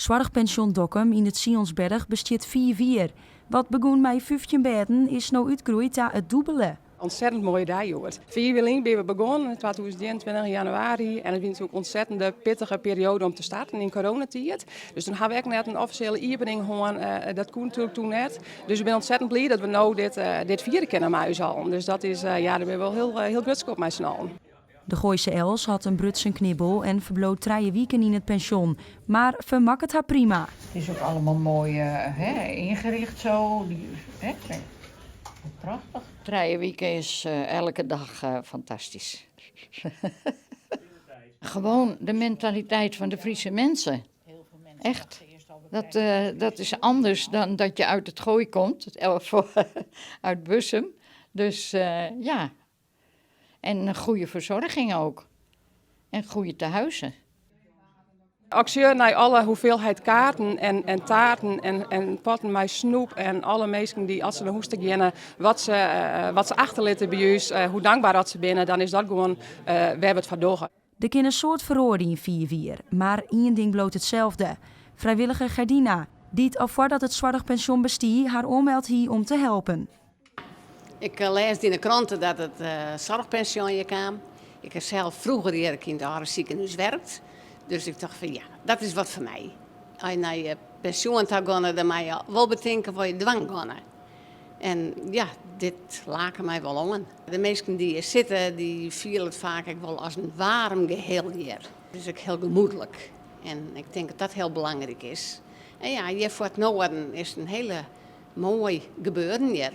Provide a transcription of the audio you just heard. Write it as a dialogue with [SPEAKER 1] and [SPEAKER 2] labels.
[SPEAKER 1] Soarchpensjon Dokkum yn it Sionsberg bestiet 5 jier. Wat begûn mei 15 bêden is no útgroeid ta it dûbele.
[SPEAKER 2] Ontzettend mooie dei, hjoed. 4 jier lyn binne we begûn, 2021 januari. En it wie natuerlik in ontzettende pittige perioade om te starten yn coronatiid. Dus doe ha we ek net in offisjele iepening hân. Dat koe natuerlik doe net. Dus ik bin ontzettend bliid dat we no dit fiere kinne mei ús allen. Dus dat is, ja, dêr binne we wol hiel, hiel grutsk op mei syn allen.
[SPEAKER 1] De Gooise Els hat in brutsen knibbel en ferbliuwt 3 wiken yn it pensjon. Mar fermakket har prima.
[SPEAKER 3] Het is ook allemaal mooi hè, ingericht zo. Die, hè, prachtig.
[SPEAKER 4] 3 weken is elke dag fantastisch. Gewoon de mentaliteit van de Friese mensen. Echt. Dat is anders dan dat je uit het Gooi komt, uit Bussum. Dus ja, en een goede verzorging ook. En goede tehuizen.
[SPEAKER 2] As ik sjoch nei alle hoeveelheid kaarten en taarten en potten mei snoep en alle minsken dy't as se nei hûs ta geane, wat se achterlitte by ús, hoe dankber dat se binne, dan is dat gewoan wêr't we it foar dogge.
[SPEAKER 1] Der kin in soad feroarje yn 4 jier, mar ien ding bliuwt itselde. Frijwilliger Gerdina, dy't al foardat it soarchpensjon bestie, har oanmeld hie om te helpen.
[SPEAKER 5] Ik lês yn de krante dat it soarchpensjon hjir kaam. Ik ha sels froeger hjir yn it âlde sikehûs wurke. Dus ik tocht fan ja, dat is wat foar my. As je nei je pensjoen ta geane, dan moatte je wol betinke wat je dwaan geane. En ja, dit lake my wol oan. De minsken dy't hjir sitte, dy fiele it faak ek wol as in waarm geheel hjir. It is ek hiel gemoedlik. En ik tink dat dat hiel belangryk is. En ja, hjir foar it Noarden is it in hiele moai gebeuren hjir.